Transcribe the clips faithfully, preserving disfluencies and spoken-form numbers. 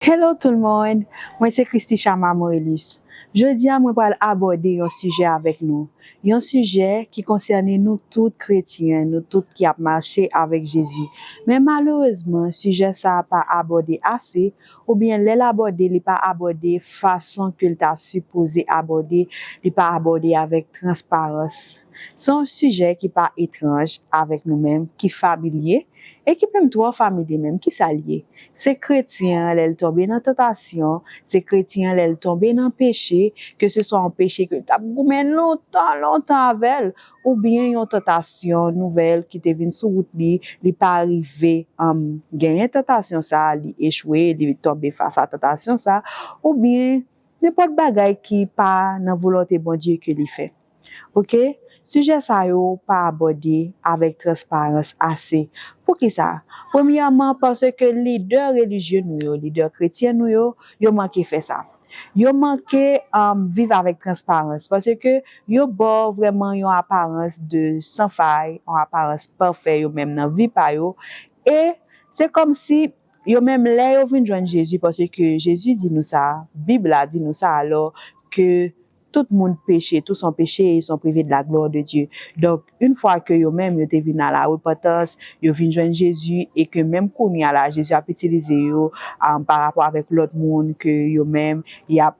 Hello tout le monde, mwen se Christy Chama Morelus. Jodi a mwen pral abòde yon sijè avèk nou. Yon sijè ki konsène nou tout kretyen, nou tout ki ap mache avèk Jezi. Men malerezman, sijè sa a pa abòde ase, oubyen lè l abòde, li pa abòde fason ke l ta sipoze abòde, li pa abòde avèk transparans. Se yon sijè ki pa etranj avèk nou menm, ki familye, e ki menm twò familye menm. Kisa l ye? Se kretyen an, lè l tonbe nan tantasyon, se kretyen an, lè l tonbe nan peche, ke se swa yon peche ke l t ap goumen lontan, lontan avè l, oubyen yon tantasyon nouvèl ki te vin sou wout li, li pa rive, um, genyen tantasyon sa a, li echwe, li tonbe fas a tantasyon sa a, oubyen nenpòt bagay ki pa nan volonte Bondye ke li fè. Oke? Sijè sa yo pa abòde avèk transparans ase. Poukisa? Premyèman, paske lidè relijye nou yo, lidè kretyen nou yo, yo manke fè sa. Yo manke, um, viv avèk transparans, paske yo ba w vrèman yon aparans de san fay, yon aparans pafè yo menm nan vi pa yo. E se kòmsi yo menm lè yo vin jwenn Jezi, paske Jezi di nou sa, Bib la di nou sa, alò ke tout moun peche, tous ont péché et sont privés de la gloire de Dieu. Donk, yon fwa ke yo menm yo te vin a la repantans, yo vin jwenn Jezi, e ke menm kounye a la, Jezi ap itilize yo, um, pa rapò avèk lòt moun ke yo menm y ap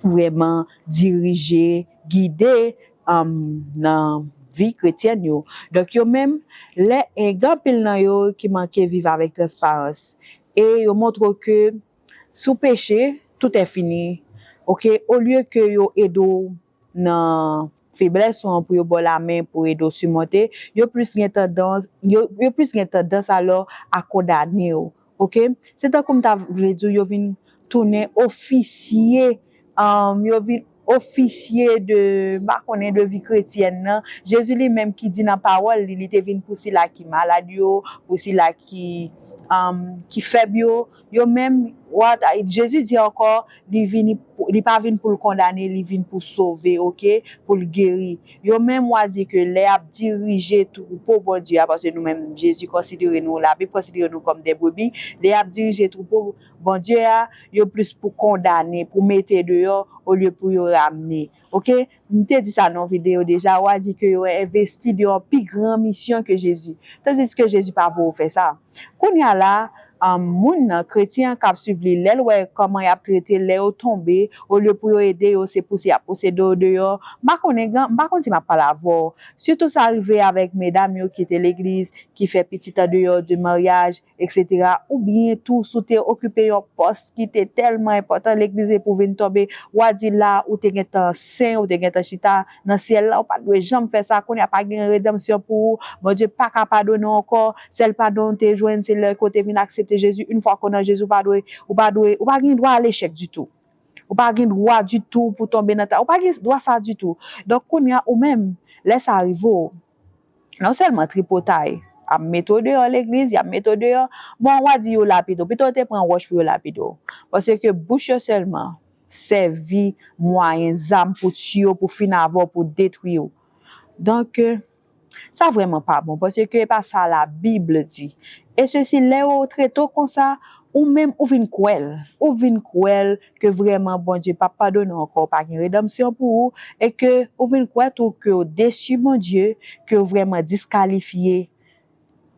vrèman dirije, gide, um, nan vi kretyèn yo. Donk, yo menm, lè, e, gen anpil nan yo ki manke viv avèk transparans. E yo montre w ke si w peche, tout est fini. Oke? Olye ke yo ede w nan feblès ou an pou yo ba w lamen, pou ede w simonte, yo plis gen tandans, yo, yo plis gen tandans alò a kondane w. Oke? Se tankou m ta vle di w, yo vin tounen ofisye, um, yo vin ofisye de, m pa konnen, de vi kretyèn nan. Jezi li menm ki di nan pawòl li, li te vin pou sila ki malad yo, pou sila ki, um, ki fèb yo. Yo menm, wa, Jezi di ankò, li vini pou, li pa vin pou l kondane, li vin pou sove, oke? Pou l geri. Yo menm, w a di ke lè y ap dirije twoupo Bondye a, paske nou menm, Jezi konsidere nou, Labib konsidere nou kòm de brebi, lè y ap dirije twoupo Bondye a, yo plis pou kondane, pou mete deyò, olye pou yo ramne. Oke? M te di sa nan yon videyo deja, w a di ke yo envesti de yon pi gran misyon ke Jezi. Tandiske Jezi pa voye w fè sa. Kounye a la, um, moun nan, kretyen an k ap swiv li, lè l wè kòman y ap trete l, lè yo tonbe, olye pou yo ede yo, se pouse y ap pouse do yo deyò. M pa konnen, m pa konn si m ap pale avè w. Sitou sa rive avèk medam yo ki te legliz, ki fè pitit andeyò de maryaj, etsetera. Oubyen tou, si w te okipe yon pòs ki te tèlman enpòtan legliz, epi w vin tonbe, w a di la, ou te gentan sen, ou te gentan chita nan syèl la, ou pa t dwe janm fè sa. Kounye a pa gen redanmsyon pou ou. Bondye pa ka padone w ankò. Sèl padon w te jwenn, se lè ke w te vin aksepte Jezi. Yon fwa ke w nan Jezi, ou pa dwe, ou pa dwe, ou pa gen dwa a lechèk ditou. Ou pa gen dwa ditou pou tonbe nan ta, ou pa gen dwa sa ditou. Donk, kounye a, ou menm, lè sa rive w, non sèlman tripotay, ap mete w deyò legliz, y ap mete w deyò, bon, w a di yo lapide w, pito yo te pran wòch pou yo lapide w. Paske bouch yo sèlman sèvi mwayen, zam pou tiye w, pou fin avè w, pou detwi w. Donk, sa vrèman pa bon, paske e pa sa Labib di. E sesi, lè yo trete w konsa, ou menm, ou vin kwè l. Ou vin kwè l ke vrèman Bondye p ap padone w ankò, pa gen redanmsyon pou ou, e ke ou vin kwè tou ke w desi Bondye, ke w vrèman diskalifye.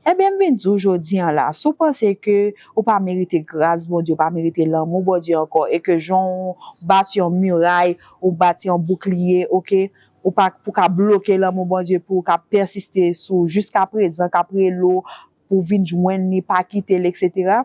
Ebyen, m vin di w jodi a la, si w panse ke ou pa merite gras Bondye, ou pa merite lanmou Bondye ankò, e ke jan w bati yon miray, ou bati yon boukliye, oke, ou pa pou ka bloke lanmou Bondye pou w ka pèsiste sou jiskaprezan, k ap rele w pou w vin jwenn li, pa kite l, etsetera.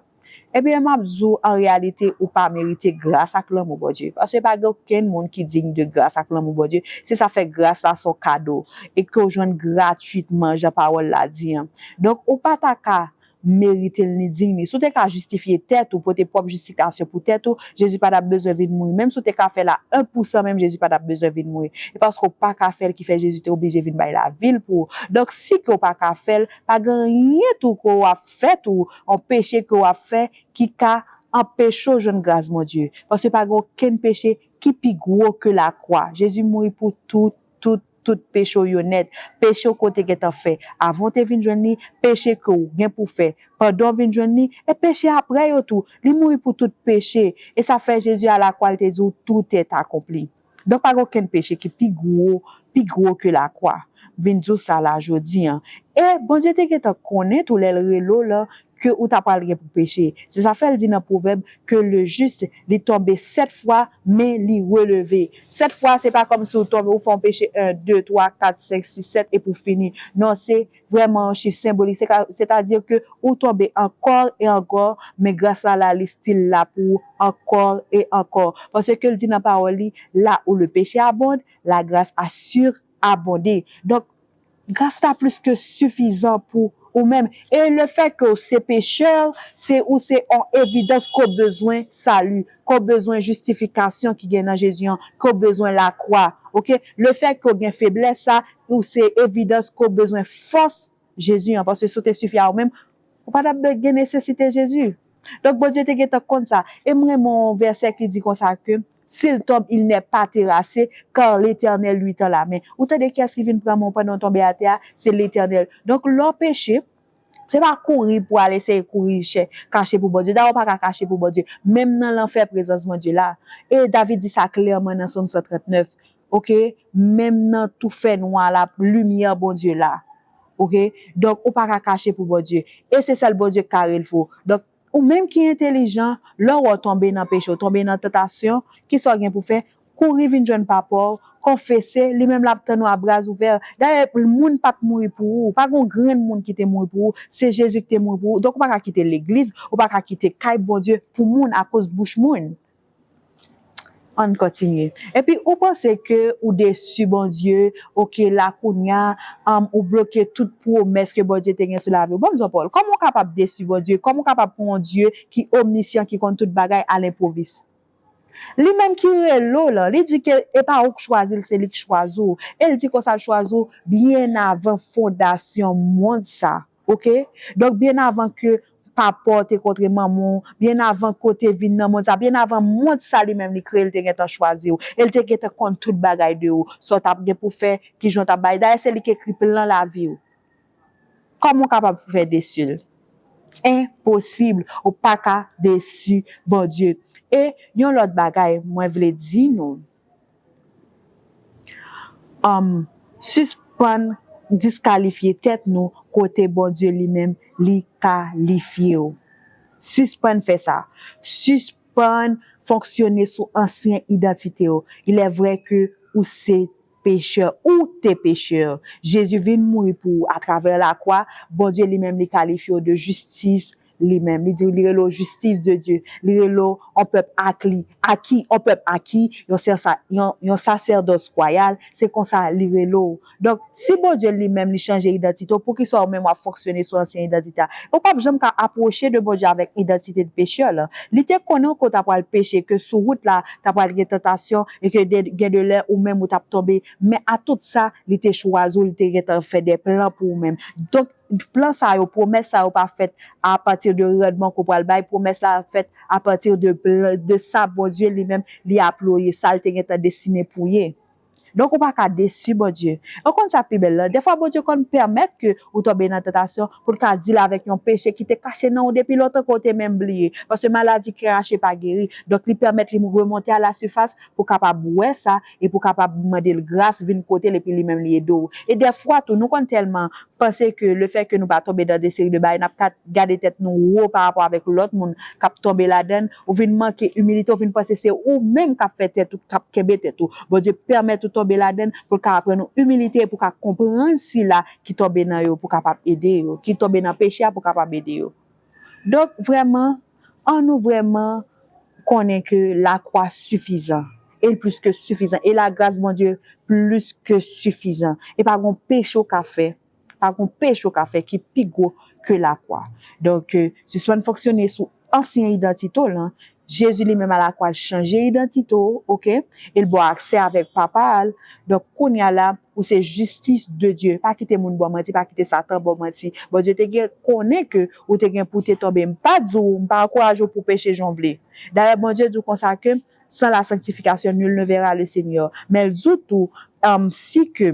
Ebyen, m ap di w, an reyalite, ou pa merite gras ak lanmou Bondye. Paske pa gen okenn moun ki diy de gras ak lanmou Bondye. Se sa fè gras la se yon kado e ke w jwenn gratwitman, jan pawòl la di an. Donk, ou pa ta ka merite l ni diy li. Si w te ka jistifye tèt ou, pote pwòp jistifikasyon pou tèt ou, Jezi pa t ap bezwen vin mouri. Menm si w te ka fè l a en pou san, menm Jezi pa t ap bezwen vin mouri. E paske w pa ka fè l ki fè Jezi te oblije vin bay lavi l pou ou. Donk, si ke w pa ka fè l, pa gen anyen tou ke w ap fè tou, yon peche ke w ap fè ki ka anpeche w jwenn gras Bondye. Paske pa gen okenn peche ki pi gwo ke lakwa. Jezi mouri pou tout, tout, tout peche w yo nèt, peche w ke w te gentan fè avan w te vin jwenn li, peche ke w gen pou fè pandan w vin jwenn li, e peche apre yo tou. Li mouri pou tout peche, e sa fè Jezi a lakwa, li te di w, tout est accompli. Donk, pa gen okenn peche ki pi gwo, pi gwo ke lakwa. Vin di w sa la jodi a. E Bondye te gentan konnen tou lè l rele w la ke ou ta pral gen pou peche. Se sa fè l di nan Pwovèb ke le juste, li tonbe sèt fwa, men li releve. Sèt fwa, se pa kòmsi ou tonbe, ou fè yon peche en, de, twa, kat, senk, sis, sèt, epi w fini. Non, se vrèman yon chif senbolik. Se ka, sètadi ke ou tonbe ankò e ankò, men gras la, la, li still la pou ou ankò e ankò. Paske l di nan pawòl li, là où le péché abonde, la grâce a surabondé. Donk, gras la plis ke sifizan pou ou menm. E le fè ke w se pechè, se ou se yon evidans ke w bezwen sali, ke w bezwen jistifikasyon ki gen nan Jezi an, ke w bezwen lakwa. Oke? Le fè ke w gen feblès sa, ou se evidans ke w bezwen fòs Jezi an, paske si w te sifi a ou menm, ou pa t ap gen nesesite Jezi. Donk, Bondye te gentan konn sa. E m renmen yon vèsè ki di konsa ke, s'il tombe, il n'est pas terrassé, car l'Éternel lui tend la main. Ou tande kiyès ki vin pran men w pandan w tonbe atè a? Se Letènèl. Donk, lè w peche, se pa kouri pou al eseye kouri chè, kache pou Bondye. Dayè, ou pa ka kache pou Bondye. Menm nan lanfè, prezans Bondye la. E David di sa klèman nan Sòm san trannèf. Oke? Menm nan tou fènwa la, limyè Bondye la. Oke? Donk, ou pa ka kache pou Bondye. E se sèl Bondye k ka relve w. Donk, ou menm ki entèlijan, lè w wè w tonbe nan peche, w tonbe nan tantasyon, kisa w gen pou fè? Kouri vin jwenn papa w, konfese, li menm l ap tann ou a bra ouvè. Dayè, moun pa t mouri pou ou, pa gen yon grenn moun ki te mouri pou ou, se Jezi ki te mouri pou ou. Donk, ou pa ka kite legliz, ou pa ka kite kay Bondye pou moun akoz bouch moun. Ann kontinye. Epi ou panse ke ou desi Bondye, oke, la kounye a, um, ou bloke tout pwomès ke Bondye te gen sou lavi w. Ban m di w yon pawòl. Kòman w kapab desi Bondye? Kòman w kapab pran yon Dye ki omnisyan, ki konn tout bagay, a lenpwovis? Li menm ki rele w la, li di ke e pa ou k chwazi l, se li k chwazi w. E l di konsa l chwazi w byen avan fondasyon mond sa. Oke? Donk, byen avan ke papa w te kontre manman w, byen avan ke w te vin nan mond sa, byen avan mond sa li menm li kreye, l te gentan chwazi w. E l te gentan konn tout bagay de ou. Sa w t ap gen pou fè, kijan w t ap bay. Dayè, se li k ekri plan lavi w. Kòman w kapab fè desi l? Enposib. Ou pa ka desi Bondye. E yon lòt bagay mwen vle di nou, um, sispann diskalifye tèt nou kote Bondye li menm li kalifye w. Sispann fè sa. Sispann fonksyone sou ansyen idantite w. Il est vrai que ou se pechè, ou te pechè. Jezi vin mouri pou ou atravè lakwa. Bondye li menm li kalifye w de jistis li menm. Li di, li rele w jistis de Dye. Li rele w yon pèp aki, aki, yon pèp aki, yon sè-, sa-, yon, yon sasèdòs wayal. Se konsa li rele w. Donk, si Bondye li menm li chanje idantite w, poukisa ou menm w ap fonksyone sou ansyen idantite a? Ou p ap janm ka apwoche de Bondye avèk idantite de pechè la. Li te konnen ke w ta pral peche, ke sou wout la, ta pral gen tantasyon, e ke de, gen de lè ou menm ou t ap tonbe. Men a tout sa, li te chwazi w, li te gentan fè de plan pou ou menm. Donk, plan sa yo, pwomès sa yo pa fèt apati de randman ke w pral bay, pwomès la fèt apati de plan, de sa Bondye li menm li ap loye, sa l te gentan destine pou ye. Donk, ou pa ka desi Bondye. Ou konn sa pi bèl la? Dèfwa, Bondye konn pèmèt ke ou tonbe nan tantasyon pou l ka deal avèk yon peche ki te kache nan ou depi lontan ke w te menm bliye. Paske maladi ki rache pa geri. Donk, li pèmèt li remonte a la sifas pou kapab wè sa e pou kapab mande l gras vin kote l epi li menm li ede w. E dèfwa tou, nou konn tèlman panse ke le fè ke nou pa tonbe nan de seri de bagay, n ap ka gade tèt nou wo pa rapò avèk lòt moun k ap tonbe ladan l, ou vin manke imilite, ou vin panse se ou menm k ap fè tèt ou, k ap kenbe tèt ou. Bondye pèmèt ou tonbe ladan l pou l ka aprann ou imilite, pou w ka konprann sila ki tonbe nan yo, pou w kapab ede yo, ki tonbe nan peche a, pou w kapab ede yo. Donk, vrèman, ann nou vrèman konnen ke lakwa sifizan. E l plis ke sifizan. E lagras Bondye plis ke sifizan. E pa gen peche w ka fè. Pa gen peche w ka fè ki pi gwo ke lakwa. Donk, euh, sispann fonksyone sou ansyen idantite w lan. Jezi li menm a lakwa, l chanje idantite w, oke? E l ba w aksè avèk Papa a l. Donk, kounye a la, ou se jistis de Dye. Pa kite moun ba w manti, pa kite Satan ba w manti. Bondye te gen konnen ke ou te gen pou te tonbe. M pa di w, m pa ankouraje w pou w peche jan w vle. Dayè, Bondye di w konsa ke, sans la sanctification, nul ne verra le Seigneur. Men l di w tou, um, si ke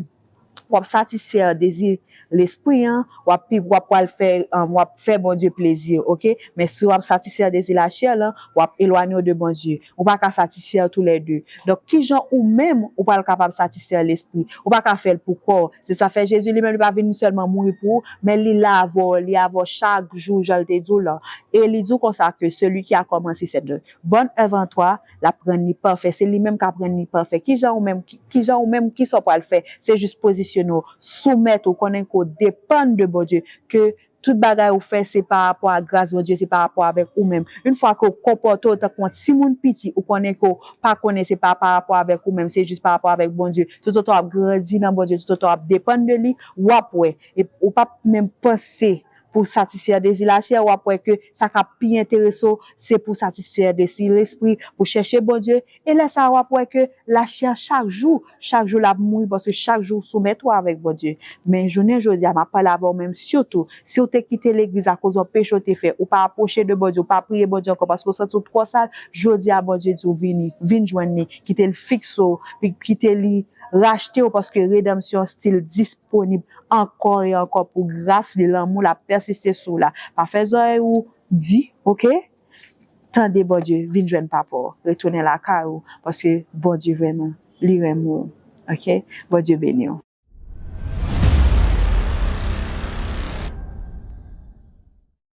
w ap satisfè dezi lespri an, w ap pi, w ap pral fè, um, w ap fè Bondye plezi, oke? Men si w ap satisfè dezi lachè lan, w ap elwanye w de Bondye. Ou pa ka satisfè toulède. Donk, kijan ou menm ou pral kapab satisfè lespri? Ou pa ka fè l pou kò w. Se sa fè Jezi li menm li pa vin sèlman mouri pou ou, men li la avè w, li avè w chak jou, jan l te di w lan. E li di w konsa ke celui qui a commencé cette bonne œuvre en toi, l ap rann li pafè. Se li menm k ap rann li pafè. Kijan ou menm, ki- kijan ou menm, kisa w pral fè? Se jis pozisyone w, soumèt ou, konnen ke w depann de Bondye, ke tout bagay ou fè, se pa rapò a gras Bondye, se pa rapò avèk ou menm. Yon fwa ke w konpòte w tankou yon timoun piti, ou konnen ke w pa konnen se pa pa rapò avèk ou menm, se jis pa rapò avèk Bondye. Toutotan w ap grandi nan Bondye, toutotan w ap depann de li, w ap wè. E ou p ap menm panse pou satisfè dezi lachè, w ap wè ke sa k ap pi enterese w, se pou satisfè dezi lespri, pou chèche Bondye. E lè sa a, w ap wè ke lachè chak jou, chak jou l ap mouri, paske chak jou w soumèt ou avèk Bondye. Men jounen jodi a, m ap pale avè w menm sitou, si w te kite legliz akoz yon peche w te fè, ou pa apwoche de Bondye, ou pa priye Bondye ankò paske w santi w twò sal, jodi a Bondye di w vini, vin jwenn li, kite l fikse w, kite li rachte w paske redanmsyon still disponib ankò e ankò pou gras li, lanmou l ap pèsiste sou w la. Pa fè zòrèy ou di, oke? Tande Bondye, vin jwenn papa w, retounen lakay ou, paske Bondye vrèman, li renmen w, oke? Bondye beni w.